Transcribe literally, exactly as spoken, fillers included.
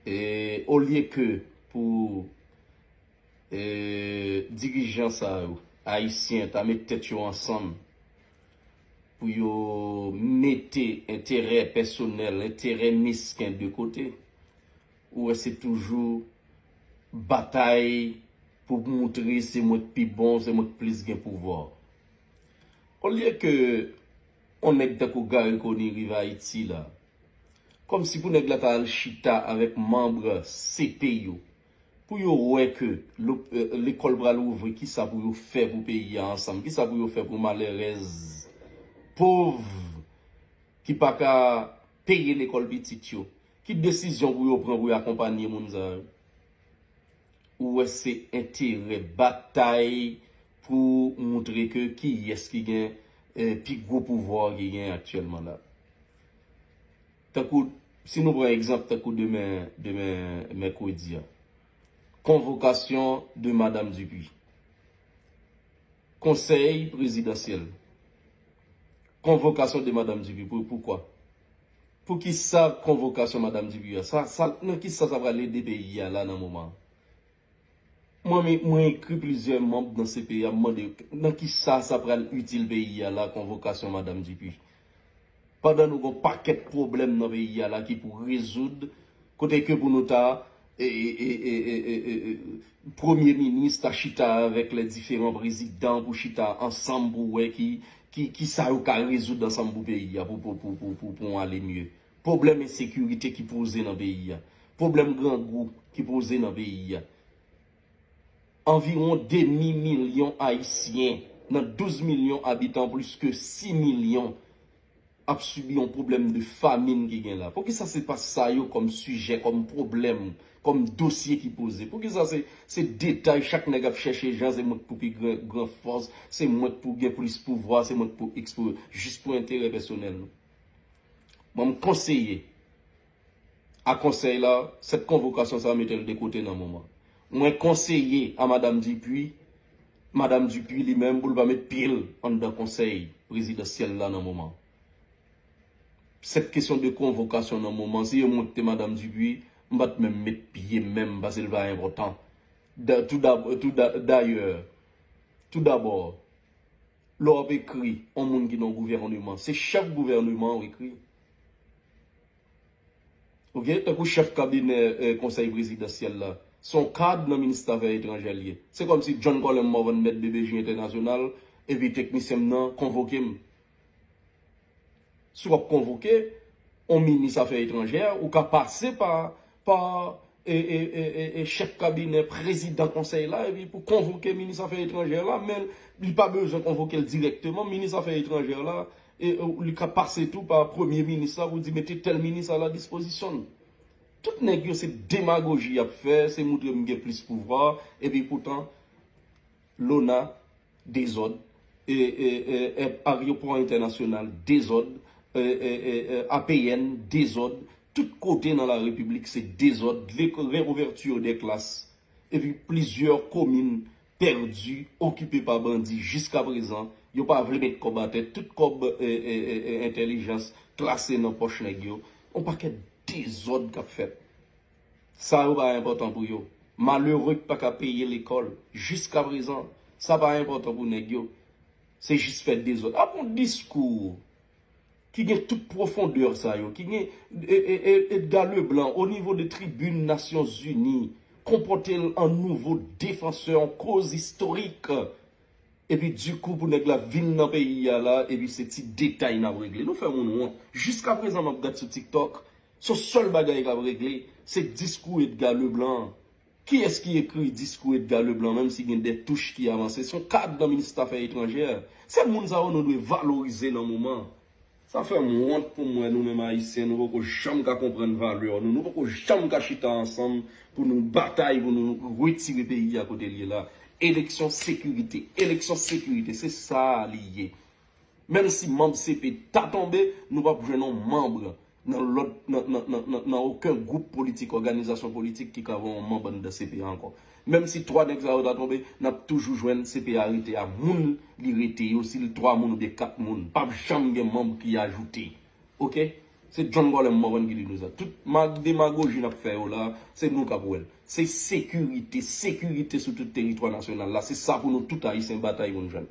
e, olye ke pou, e, dirijan sa yo, ayisyen, ta met tèt yo ansanm pou yo mete enterè pèsonèl, enterè mesken de kote, ou wè se toujou batay pou moutre se mwen k pi bon, se mwen k plis gen pouvwa. Olye ke yon nèg tankou Garry Conille rive Ayiti la, kòmsi pou nèg la ta al chita avèk manm C P yo, pou yo wè ke lo- e, lekòl pral ouvri, kisa pou yo fè pou peyi a ansanm, kisa pou yo fè pou malerèz, pòv, ki pa ka peye lekòl pitit yo, ki desizyon pou yo pran pou yo akonpanye moun sa yo. Ou wè se enterè batay pou moutre ke kiyès ki gen, e, pi gwo pouvwa ki gen aktyèlman la. Tankou, si nou pran egzanp tankou demen, demen mèkredi a, konvokasyon de Madanm Dupuy. Konsèy prezidansyèl. Konvokasyon de Madanm Dupuy. Pou, poukwa? Poukisa konvokasyon Madanm Dupuy a? Sa, sa, nan kisa sa pral ede peyi a la nan moman an? Mwen, mwen, mwen ekri plizyè manm nan C P A, m mande yo, nan kisa sa pral itil peyi a la, konvokasyon Madanm Dupuy? Pandan nou gon pakèt pwoblèm nan peyi a la ki pou rezoud, kote ke pou nou ta, e, e, e, e, e, e, e, premye minis ta chita avèk lè diferan prezidan pou chita ansanm pou wè ki, ki, ki sa yo ka rezoud ansanm pou peyi a, pou, pou, pou, pou, pou, pou ale mye. Pwoblèm ensekirite ki poze nan peyi a. Pwoblèm grangou ki poze nan peyi a. Anviwon demi milyon Ayisyen nan douz milyon abitan, plis ke sis milyon, ap sibi yon pwoblèm de famin ki gen la. Poukisa se pa sa yo kòm sijè, kòm pwoblèm, kòm dosye ki poze? Poukisa se, se detay, chak nèg ap chèche jan, se mwen k pou pi gran, gran fòs, se mwen k pou gen plis pouvwa, se mwen k pou ekspo, jis pou enterè pèsonèl nou? Mwen, m konseye a konsèy la, sèt konvokasyon sa a, mete l de kote nan moman. Mwen konseye a Madanm Dupuy, Madanm Dupuy li menm, pou l pa met pye l anndan konsèy prezidansyèl la nan moman. Sèt kesyon de konvokasyon nan moman, si yo mwen ki te Madanm Dupuy, m pa t menm met pye m menm, paske l pa enpòtan. Da- tou dab- tou da- dayè, tou dabò, lè w ap ekri yon moun ki nan gouvèneman, se chèf gouvèneman w ekri. Oke, tankou chèf kabinè, eh, konsèy prezidansyèl la, se yon kad nan minis afè etranjè l ye. Se kòmsi John Colin Morvan, mèt B B J entènasyonal, epi teknisyen m nan konvoke m. Si w ap konvoke yon minis afè etranjè, ou ka pase pa, pa, e, e, e, e, e chèf kabinè prezidan konsèy la, epi pou konvoke minis afè etranjè la, men li pa bezwen konvoke l dirèkteman. Minis afè etranjè la, e, e, li ka pase tou pa premye minis la pou di mete tèl minis a la dispozisyon l. Tout nèg yo se demagoji y ap fè, se moutre m gen plis pouvwa, epi poutan, lona, dezòd, e, e, e, e, ayewopò entènasyonal, dezòd, e, e, e, e, A P N, dezòd, tout kote nan la repiblik se dezòd, le- reouvèti de klas, epi plizyè komin pèdi, okipe pa bandi jiskaprezan, yo pa vle met kòb atè, tout kòb, e, e, e, e, entèlijans klase nan pòch nèg yo, yon pakèt dezòd k ap fèt. Sa yo pa enpòtan pou yo. Malere k pa ka peye lekòl, jiskaprezan, sa pa enpòtan pou nèg yo. Se jis fè dezòd. Ap yon diskou ki gen tout pwofondè sa yo, ki gen, e, e, e, Edgar Leblanc, o nivo de tribin Nasyonzini, konpòte l an nouvo defansè, yon koz istorik. Epi dikou pou nèg la vin nan peyi a la, epi se ti detay n ap regle. Nou fè moun wont. Jiskaprezan m ap gad sou TikTok, se sèl bagay k ap regle, se diskou Edgar Leblanc. Kiyès ki ekri diskou Edgar Leblanc, menm si gen de touch ki avanse? Se yon kad nan minis afè etranjè. Se moun sa yo nou dwe valorize nan moman. Sa fè m wont pou m wè nou menm Ayisyen, nou poko janm ka konprann valè nou, nou poko janm ka chita ansanm pou nou batay, pou nou retire peyi a kote l ye la. Eleksyon sekirite, eleksyon sekirite, se sa li ye. Menm si manm C P ta tonbe, nou p ap jwenn yon manm nan lòt, nan, nan, nan, nan, nan okenn gwoup politik, òganizasyon politik ki ka voye yon manm anndan C P ankò. Menm si twa nèg sa yo ta tonbe, n ap toujou jwenn C P a rete a moun li rete yo, si l twa moun oubyen kat moun. P ap janm gen manm ki ajoute. Oke? Se John Colem Morvan ki di nou sa. Tout ma- demagoji n ap fè yo la, se nou k ap wè l. Se sekirite, sekirite sou tout teritwa nasyonal la. Se sa pou nou tout Ayisyen batay pou n jwenn.